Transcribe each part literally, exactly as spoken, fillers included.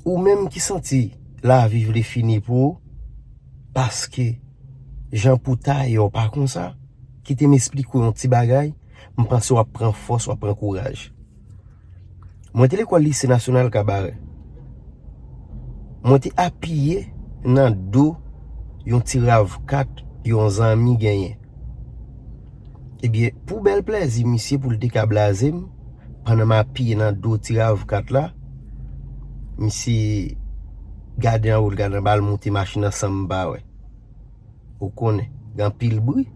Ou menm ki santi lavi vle fini pou ou, paske jan pou ta yo pa konsa, kite m esplike w yon ti bagay, m panse w ap pran fòs, w ap pran kouraj. Mwen te lekòl Lise Nasyonal Kabarè. Mwen te apiye nan do yon ti rav kat yon zanmi genyen. Ebyen, pou bèl plèzi misye, pou l te ka blaze m, pandan m apiye nan do ti rav kat la, misye gade anwo, l gade anba, l moute machin nan san m pa wè. Ou konnen, gen anpil bri.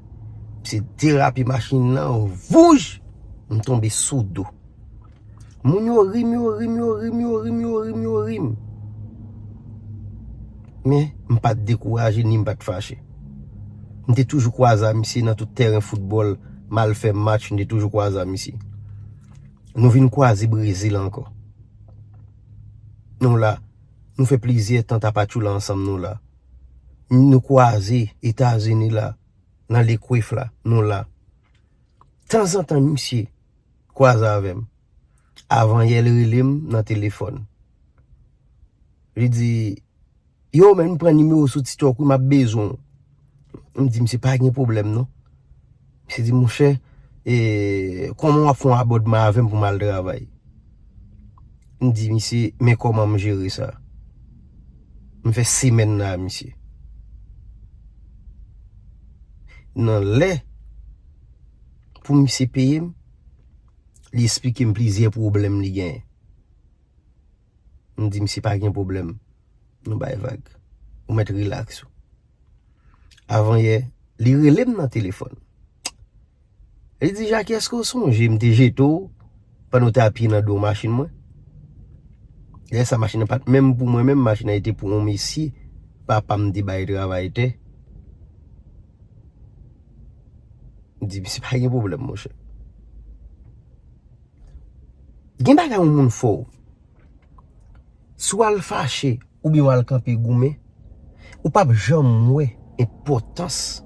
Misye derape machin nan, vouj! M tonbe sou do. Moun yo ri m, yo ri m, yo ri m, yo ri m, yo ri m, yo ri m. Men, m pa t dekouraje, ni m pa t fache. M te toujou kwaze a misye nan tout tèren foutbòl, m al fè match, m te toujou kwaze a misye. Nou vin kwaze Brezil ankò. Nou la, nou fè plizyè tan tapatchoula ansanm, nou la. Nou kwaze Etazini la, nan Lekwif la, nou la. Tanzantan, misye kwaze avè m. Avanyè, l rele m nan telefòn. Li di, "Yo, men m pran nimewo sou TikTok, wi, m ap bezwen w." M di, "Misye, pa gen pwoblèm, non." Misye di, "Monchè, e, kòman w ap fè yon abòdman avè m pou m al travay?" M di misye, "Men kòman m jere sa." M fè semèn nan a misye. Nan lè pou misye peye m, li esplike m plizyè pwoblèm li genyen. M di misye, "Pa gen pwoblèm, nou bay vag. Ou mèt rilaks ou." Avanyè, li rele m nan telefòn. Li di, "Jackie, èske w sonje m te jete w pandan w te apiye nan do machin mwen?" Lè sa, machin nan pa t menm pou mwen menm, machin nan te pou yon mesye papa m te bay travay tè. M di, "Misye, pa gen pwoblèm, monchè." Gen bagay yon moun fè w. Si w al fache oubyen w al kanpe goumen, ou p ap janm wè enpòtans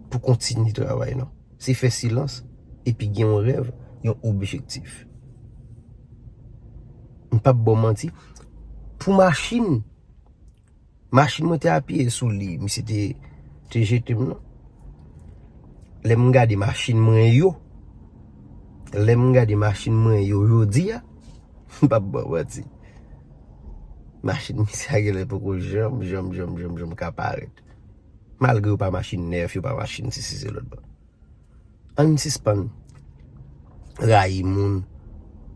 pou kontinye travay, non. Se fè silans epi gen yon rèv, yon objektif. M p ap ba w manti. Pou machin, machin mwen te apiye sou li, misye te, te jete m, non. Lè m gade machin mwen yo, lè m gade machin mwen yo jodi a, m p ap ba w manti. Machin misye a genlè poko janm, janm, janm, janm, janm ka parèt. Malgre yo pa machin nèf, yo pa machin sesi se lòt bò. Ann sispann rayi moun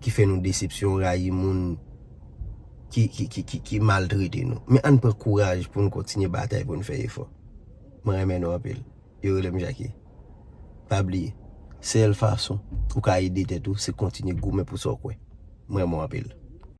ki fè nou desepsyon, rayi moun ki, ki, ki, ki, ki maltrete nou. Men ann pran kouraj pou n kontinye batay, pou n fè efò. Mwen renmen nou anpil. Yo rele m Jackie. Pa bliye, sèl fason ou ka ede tèt ou, se kontinye goumen pou sa w kwè. Mwen renmen w anpil.